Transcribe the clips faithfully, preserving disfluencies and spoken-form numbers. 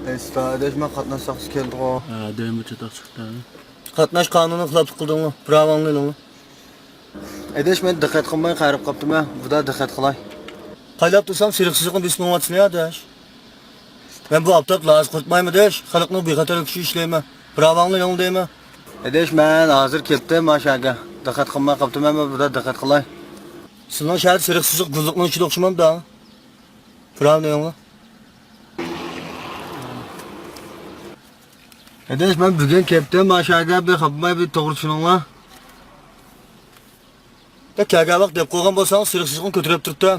ئەيسا، ئاداش، مەن قاتناش ساقچىسى كەلدىغۇ. ھە، دۆمە چاتاق چىقتى. قاتناش قانۇنىغا خىلاپلىق قىلدىڭمۇ؟ پىراۋاڭنى ئېلىڭلار. ئاداش، مەن دىققەت قىلماي قايرىپ قاپتىمەن. بۇدا دىققەت قىلاي. قايلاپ تۇرسام، سېرىق سىزىقنى بېسىپ مېڭىۋاتىسىلەر، ئاداش. مەن بۇ ئاپتاپتا لازا قۇرۇتمايمەن، ئاداش. خەلقنىڭ بىخەتەرلىكى ئۈچۈن ئىشلەيمەن. پىراۋاڭنى ئېلىڭ دەيمەن. ئاداش، مەن ھازىر كەپتىم، مانا شەھەرگە. دىققەت قىلماي قاپتىمەن، مەن بۇدا دىققەت قىلاي. سىلىنىڭ شەھەردە سېرىق سىزىق گۈللۈكنىڭ ئىچىدە ئوخشىمامدا؟ پىراۋاڭنى ئېلىڭ. ئاداش، مەن بۈگۈن كەپتىم، مانا شەھەرگە، بىر خاپىماي، بىر توغرا چۈشىنىڭلار. يا كەلگەن ۋاقىت دەپ قويغان بولساڭ، سېرىق سىزىقنى كۆتۈرۈپ تۇرۇپتۇ.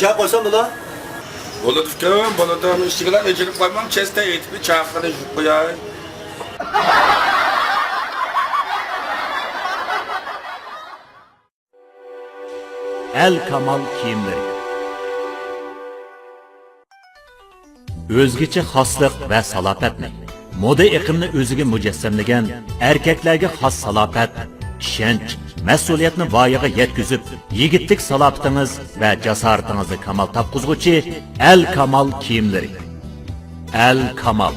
ئۇشاپ قويسام بولا؟ بولىدۇ ئۇكام، بولىدۇ. ئىچىگىلا ئېچىلىپ قويماڭ، چەستە ئېيتىپ چاقىنى يۇيۇپ قوياي. ئەل كامال كىيىملىرى. ئۆزگىچە خاسلىق ۋە سالاپەتنى، مودا ئېقىمنى ئۆزىگە مۇجەسسەملىگەن، ئەركەكلەرگە خاس سالاپەت، ئىشەنچ، مەسئۇلىيەتنى ۋايىغا يەتكۈزۈپ، يىگىتلىك سالاپىتىڭىز ۋە جاسارىتىڭىزنى كامال تاپقۇزغۇچى ئەل كامال كىيىملىرى. ئەل كامال.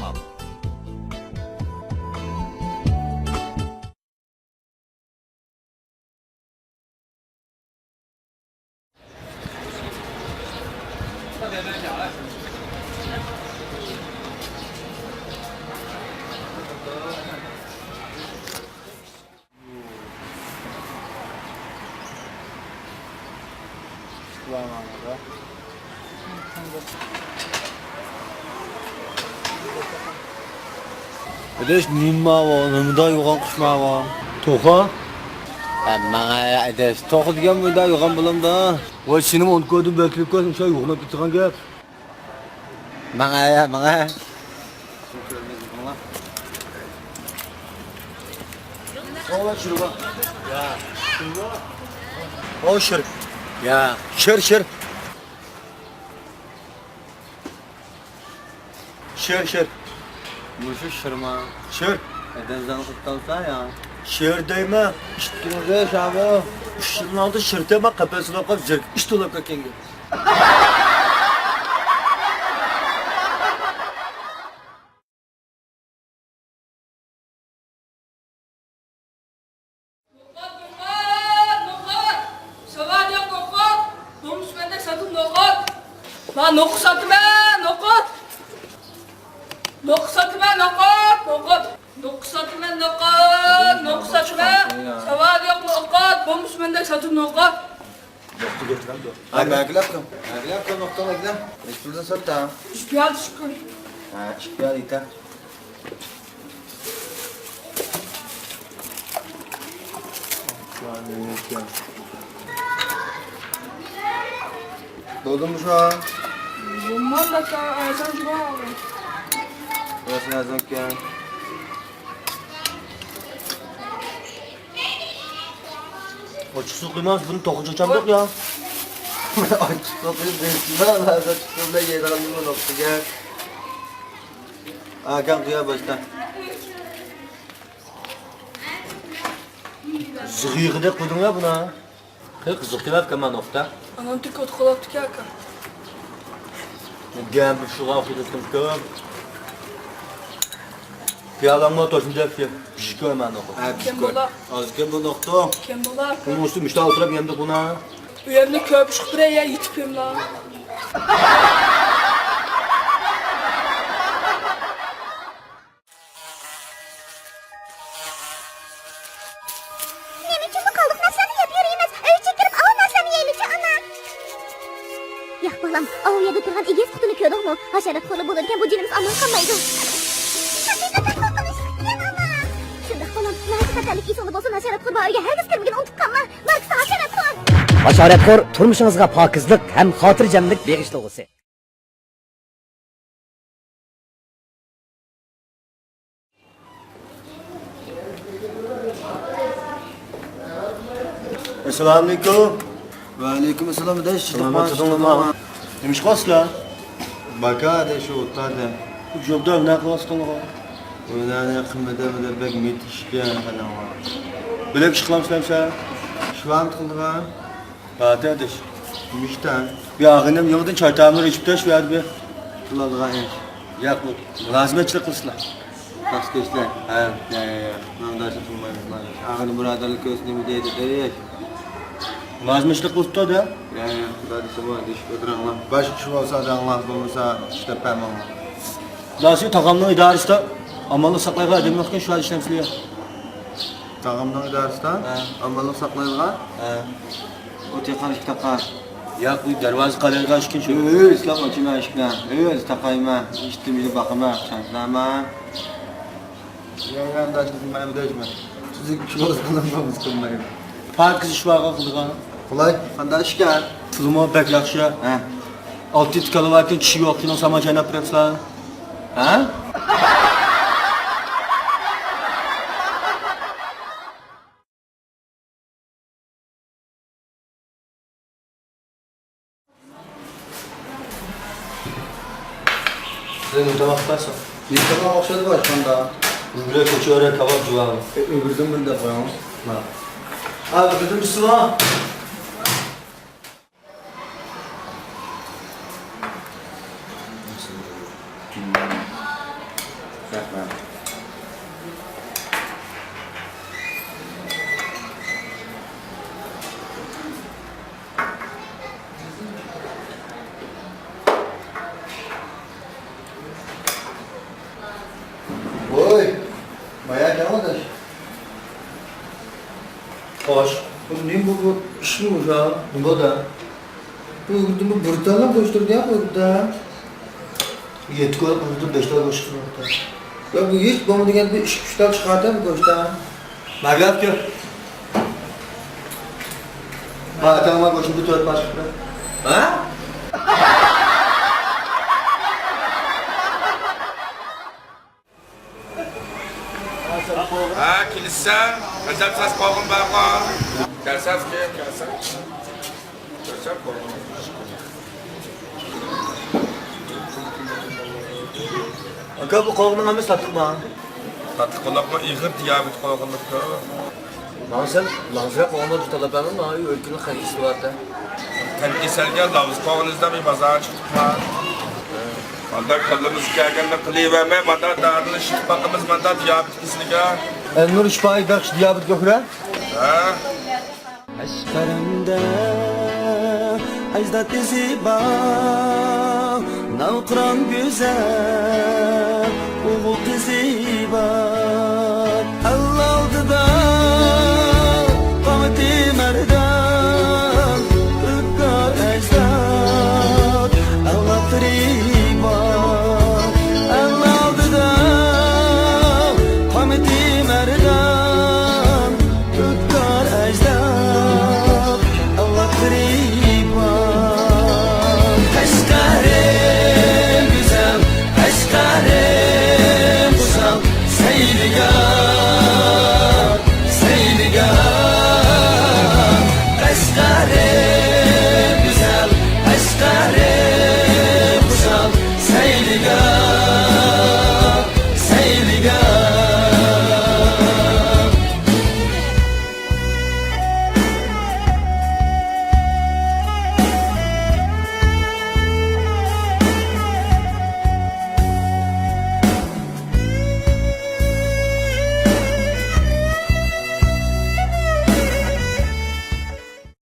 ئاداش، نېمە ماۋۇ؟ نېمىدا يوغان قۇش ماۋۇ؟ توخۇ؟ ھە، ماڭا ئاداش، توخۇ دېگەن مۇندا يوغان بولامدا؟ ۋاي، سېنىمۇ ئون كودىن بەكلىك كۆرسەم، شۇ يوغىناپ كېتىدىغان گەپ. ماڭا، يا، ماڭا. ئو، شىر. يا. ئو، شىر. يا. شىر، شىر. شىر، شىر. مۇشۇ شىرما. شىر. ئادەمزادنى قۇتقۇزسا يا. شىر دەيمەن. ئىتكىنىڭگە شامۇ. ئۈچ يىلنىڭ ئالدى شىر دەيمەن، قەپەسلەپ قاپ زېرىكىپ ئىت بولاپ كەتكەنگە. نوقۇت، نوقۇت، نوقۇت! ساۋادىيوق نوقۇت! بولمىسا مەندەك ساتىدۇ نوقۇت! ما نوقۇت ساتىمەن، نوقۇت! نوقۇت ساتىمەن، نوقۇت، نوقۇت! نوقۇت ساتىمەن، نوقۇت! نوقۇت ساتىمەن! ساۋادىيوق نوقۇت! بولمىسا مەندەك ساتىدۇ نوقۇت! ھە، مەگىلەپتۇ. مەگىلەپتۇ، نوقۇتۇڭ ئەگىلە. نەچچە پۇلدىن ساتتا؟ ئۈچ پىيالە چىققان. ھە، ئىككى پىيالە يېتە. بولدىمۇ شۇ؟ بولمايدۇ، ئاكا، ئەرزان جۇما. راست ئەرزانكەن. ئاچچىقسىز قويماڭ، بۇنى توخۇ چاچامدۇق يا. ئاچچىقسىز قويۇپ بېرىشىڭلار، ھازىر ئاچچىقسىز بىلەن يەيدىغان نېمە نوقتا گەپ. ئاكاڭ قويار باشتا. زىغىغىدەك قىلدىڭ يا بۇنى. خېلى قىزىق كېلىۋاتىدىكەن مانا نوقتا. ئانام تىكوت قىلىۋاتىدىكەن ئاكا. گەپ شۇغا ئوخشىدىكەن كۆپ. پىيالامغا توشۇنچە پىشىپ كۆرمە نوقۇت. ھە، پىشىپ كۆر. كەم بولا. ئازكەن بۇ نوقۇت. كەم بولا. بۇنىڭ ئۈستىدە مۇشتا ئولتۇرۇپ يەمدۇق بۇنا. ئۆيەمدە كۆپ ئىش قىلىپ بېرەي يا، يېتىپ يەملا. نېمە ئۈچۈن بۇ قالدۇق نەرسىلەرنى يەپ يۈرىمىز؟ ئۆيگە كىرىپ ئاۋۇ نەرسىلەرنى يەيلىچۇ، ئانا. ياق، بالام، ئاۋۇ تۇرغان ئېگىز قۇتىنى كۆردۈڭمۇ؟ ھاشاراتخورلار بولىدىكەن، بۇ جېنىمىز ئامان قالمايدۇ. ھەقىقەتەن قورقۇنچلۇق ئىكەن، ئانا. شۇنداق بالام، ناھايىتى خەتەرلىك ئېسىڭدە بولسۇن، ھاشاراتخور بار ئۆيگە ھەرگىز كىرمىگىن، ئۇنتۇپ قالما. ماركىسى ھاشاراتخور. ھاشاراتخور تۇرمۇشىڭىزغا پاكىزلىق ھەم خاتىرجەملىك بېغىشلىغۇسى. ئەسسالامۇئەلەيكۇم. ۋەئەلەيكۇم ئەسسالام، ئاداش. سالامەت تۇردۇڭلارمۇ؟ نېمە ئىش قىلىۋاتىسىلەر؟ باكا ئاداش، شۇ ئوتتۇرىدىم. شۇ ئوبدان نە قىلىۋاتىسىلەر؟ ئۇلارنى قىممىتى بەك مېتىشكەن قېنىڭلار. بىلەپ ئىش قىلامسىلەر سەن؟ شۇ ۋاقىت قىلىدىغان. پاتىھە ئاداش. مۇشتا. بۇ ئاغىنەم يېڭىدىن چاي تائاملىرى ئېچىپتۇ، شۇ يەردە بىر. قىلىدىغان ئىش. ياق، بۇ مۇلازىمەتچىلىك قىلسىلا. تاس كەشلەر. ھە. يا، يا، يا. مەن داشلىق قىلمايمىز، مانا. ئاغىنە بۇرادەرلىك كۆرسە نېمە دەيدۇ، قېرىش؟ مۇلازىمەتچىلىك قىلىپتۇ-دە. يا، يا، خۇدا دېسە بار، دېيىشىپ ئولتۇراڭلار. باشقا ئىش بولسا دەڭلار، بولمىسا ئىشلەپ بەرمەڭلار. داسى تاغامنىڭ ئىدارىسىدا ئامانلىق ساقلايدىغان ئادەم يوقكەن، شۇ يەردە ئىشلەمسىلەر. تاغامنىڭ ئىدارىسىدا ھە. ئامانلىق ساقلايدىغان؟ ھە. ئۇ تېخى ئىككى تاقا. ياق، ئۇ دەرۋازا قالايدىغان ئىكەن شۇ. ئۆي، ئىسلام ئاچىمەن ئىشىكنى. ئۆي، ئۆزى تاقايمەن. ئىشتىن بىلىپ باقىمەن، چاندىلارمەن. يا، يا، ئانداش قىلمايمەن، دەيمەن. سىزگە كىلوس قىلىنمىمىز قىلمايمەن. پاكىز ئىش بارغا قىلىدىغان. قولاي، قانداق ئىشكەن؟ پۇلىمۇ بەك ياخشى. ھە. ئالتە يەتتە كالۋاكىن چىشى يوق، شۇنىڭ سامان چايناپ بېرەمسىلەر؟ ھە؟ سىلەر نېمە تاماق ئىتەرسىڭ؟ نېمە تاماق ئوخشايدۇ ئاشخانىدا؟ بىر كۆچۈرە كاۋاپ جۇۋاۋ. ئۆگرىدىم بىر دەپ قويۇڭ. ھە. ھە، ئۆگرىدىم بىسمىللا. رەھمەت. ۋوي، مايا كەڭ ئاداش. خوش. بۇ نېمە بۇ، بۇ ئىشمۇ مۇشۇ؟ نېمە بولدى؟ بۇ ئۆگرىدىمۇ بىر تاللا بوشتۇردى يا بۇ ئۆگرىدى. يەتتە كولا قىلدى، بەش تال بوش چىقماپتۇ. يا بۇ ھېچ بولمىدىگەن بىر ئىككى ئۈچ تال چىقاتتى بۇ گۆشتىن. مەگەپكە. ھا، ئاتاڭلار گۆشۈمدە تۆت پارچە چىقتى. ھە؟ ھە، كېلىشسەن. غەزەپ ساز قوغۇن بارغۇ. كەلسەن، كەلسەن. كەلسەن قوغۇن. ئاكا، بۇ قوغۇننىڭ ھەممىسى تاتلىقما؟ تاتلىق بولۇپمۇ ئېغىر دىيابېت قوغۇنلۇقتۇر. ماڭسەن، ماڭسەن قوغۇننى تاللاپ بەرمە، ماڭا ئۆلكىنىڭ قەنت كېسىلى بارتە. قەنت كېسەلگە لاۋۇز قوغۇنى ئىزدەپ بىر بازارغا چىقتۇق. مانداق كاللىمىز كەلگەندە قىلىۋەرمەي، مانداق دادىلىشىپ باقىمىز، مانداق دىيابېت كېسىلىگە. ئەلنۇر شىپائى بەخش دىيابېت گۆھىرە. ھە. ئەشقەرەمدە ئەجداد ئىزى بار، ناۋقىران گۈزەل ئوغۇل قىزى بار.